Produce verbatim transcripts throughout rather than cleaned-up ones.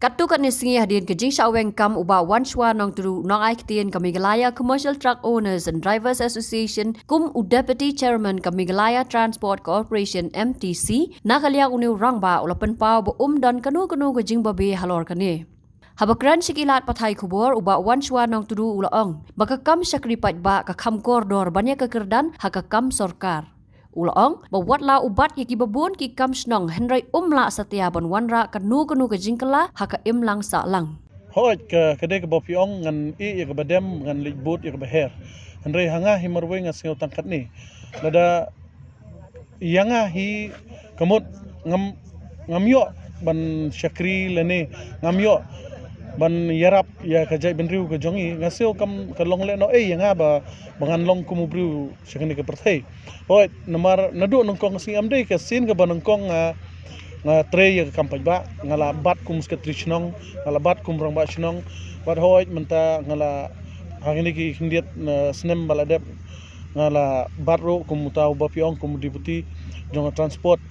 Katto katne sngi hadien ka jingshah weng kam u Bah Wanshwa Nongtdu, nongai ktien ka Meghalaya Commercial Truck Owners and Drivers Association, kum u Deputy Chairman ka Meghalaya Transport Corporation, M T C, na ka liang une u rangbah u la pynpaw ba um don kano kano ka jingbabe halor kane. Haba kren sha ki lad pathai khubor, u Bah Wanshwa Nongtdu u la ong ba ka kam shakri paidbah ka kham kordor ban ïa ka kyrdan ha ka kam sorkar. U la ong ba wat la u bat ïa ki babun ki kam shnong, hynrei um lah satia ban wanrah kano kano ka jingkylla ha ka imlang sahlang. Hooid, ka, ka dei kaba phi ong, ngan ïeh ïa kaba dem, ngan leit bud ïa kaba her. Hynrei ha nga hi marwei nga sngew tang katne. Lada ïa nga hi, ka mut ngam, ngam ïoh ban shakri lane ngam ïoh ban ïarap ïa ka jaitbynriew ka jong ngi, nga sngew kam ka long lehnoh ei ïa nga ba, ba ngan long kum u briew sha kane ka pyrthei. Hooid, namar naduh nyngkong ka sngi, ym dei ka sien kaba nyngkong nga, nga trei ïa ka kam paidbah, nga la bat kum secretary shnong, nga la bat kum rangbah shnong, bad hooid mynta nga la, ha kine ki khyndiat, eh, snem ba la dep, nga la bat ruh kum uta uba phi ong kum u deputy jong ka transport.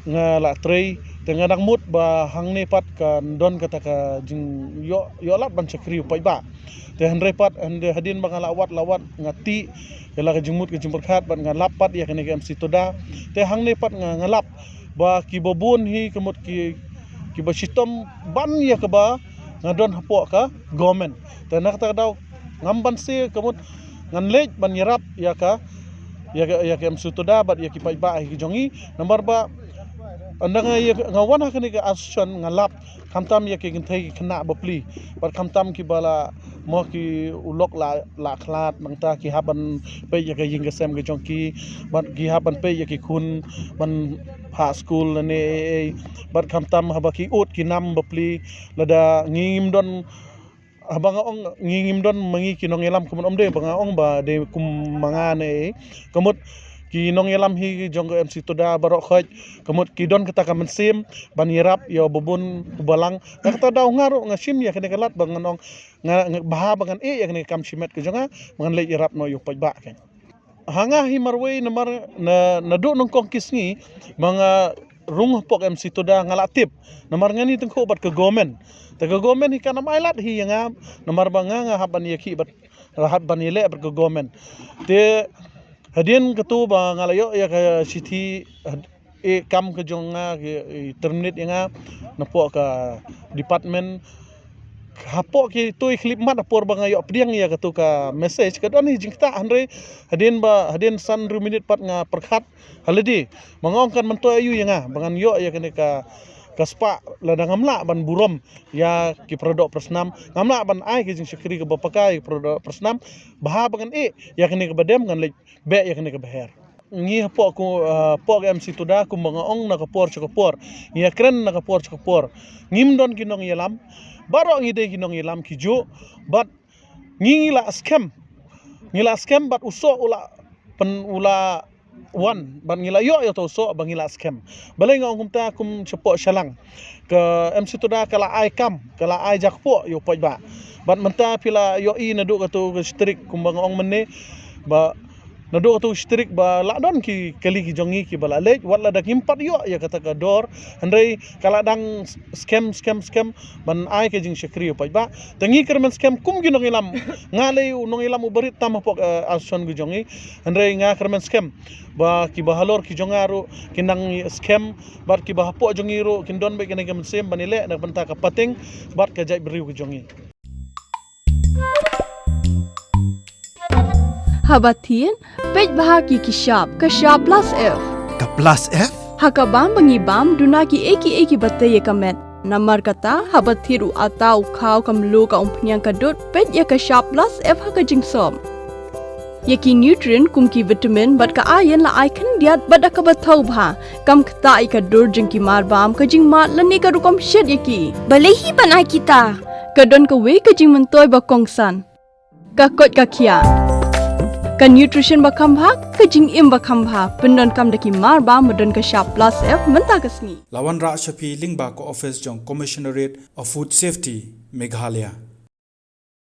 Nga la trei, te nga dang mut ba hangne pat kan don kata ka jingïoh, ïoh lad ban shakri u paidbah. Te hynrei pat, hynrei hadien ba nga la wad, la wad, nga tih ïa la ka jingmut ka jingpyrkhat, bad nga lap pat ïa kane ka M C Toda. Te hangne pat nga, nga lap ba ki babun hi ka mut ki, kiba shitom ban ïa kaba nga don hapoh ka government. Te na kata ka daw ngam banse ka mut ngan leit ban ïarap ïa ka, ïa ka, ïa ka M C Toda bad ïa ki paidbah hi ki jong ngi. Namar ba ynda nga ïa, nga wan ha kane ka association nga lap khamtam ïa ki kynthei ki khynnah bapli, bad khamtam kiba la, mo, ki u lok la, la khlad, nangta ki hap ban peit ïa ka ïing ka sem ka jong ki, bad ki hap ban peit ïa ki khun ban phah skul lane ei ei, bad khamtam haba ki ud ki nam bapli, lada ngi ngim don, haba nga ong ngi ngim don ma ngi ki nongïalam, ka mut ym dei ba nga ong ba dei kum ma nga ne ei. Ka mut ki nongïalam hi jong ka M C Toda baroh khoit, ka mut ki don kata ka mynsiem ban ïarap ïa u babun u balang. Na kata daw nga ruh nga shim ïa kane ka lad ba ngan ong nga, nga, bha ba ngan ïeh ïa kane ka kam shimet ka jong nga, ba ngan leit ïarap noh ïa u paidbah kein. Ha nga hi marwei namar na, naduh nyngkong ki sngi ba nga rung hapoh ka M C Toda nga la tip. Namar ngan ïa tyngkhuh bad ka government. Te ka government hi kan ym ailad hi ïa nga, namar ba nga, nga hap ban ïakhih bad, hap ban ïaleh bad ka government. Te hadien katu ba nga la ïoh ïa ka shithi, had-, eh, kam ka jong nga, ki, eh, terminate ïa nga napoh ka department. Hapoh kitu i khyllipmat ha por ba nga ïoh pdiang ïa katu ka message, ka don hi jingktah, hynrei hadien ba, hadien san hynriew minit pat nga pyrkhat ha lade, ba nga ong kan myntoi aïu ïa nga ba ngan ïoh ïa kane ka, ka spah, lada ngam lah ban burom ïa ki paradoh parasnam, ngam lah ban ai ka jingshakri kaba paka ïa ki paradoh parasnam, bha ba ngan ïeh ïa kane kaba dem, ngan leit beh ïa kane kaba her. Ngi hapoh ka, eh, hapoh ka M C Toda, kumba nga ong na ka por sha ka por, ngi ïakren na ka por sha ka por. Ngim don ki nongïalam, baroh ngi dei ki nongïalam kijuh, bad ngi, ngi la skhem. Ngi la skhem bad u soh u la pyn, u la wan, bad ngi la ïoh ïa uta u soh ba ngi la skhem. Balei nga ong kumta? Kum shapoh Shillong, ka M C Toda ka la ai kam, ka la ai jakpoh ïa u paidbah. Bad mynta phi la ïohi naduh katu ka shtrik, kumba nga ong mynne, ba naduh katu ka shtrik ba la don ki kali ki jong ngi kiba la leit, wat lada ngim pat ïoh ïa kata ka dor, hynrei ka la dang skhem, skhem, skhem ban ai ka jingshakri ïa u paidbah. Te ngi kyrmen skhem kum ki nongïalam, nga lei u nongïalam uba rit tam hapoh, eh, association ka jong ngi, hynrei nga kyrmen skhem ba kiba halor ki jong nga ruh kin nang skhem, bad kiba hapoh jong ngi ruh kin don beit kane ka mynsiem ban ïaleh na ka bynta ka pateng bad ka jaitbynriew ka jong ngi. Haba thied, peit bha ki, ki shap, ka shap plus F. Ka plus F? Ha ka bam ba ngi bam, duna kiei kiei kiba tei ïa ka met. Namar kata, haba thied u atta, u khaw, ka mluh, ka umphniang, ka dud, peit ïa ka shap plus F ha ka jingsop. Ïa ki nutrient kum ki vitamin bad ka iron la ai khyndiat bad da kaba thaw bha. Kam ktah ïa ka dur jong ki mar bam, ka jingmad lane ka rukom shet ïa ki. Balei hi ban ai kita? Ka don kawei ka jingmyntoi ba kongsan. Ka koit ka khiah. Ka nutrition ba kham bha, ka jingim ba kham bha, pyndonkam da ki mar bam ba don ka shap plus F mynta ka sngi. La wanrah sha phi lyngba ka office jong Commissionerate of Food Safety, Meghalaya.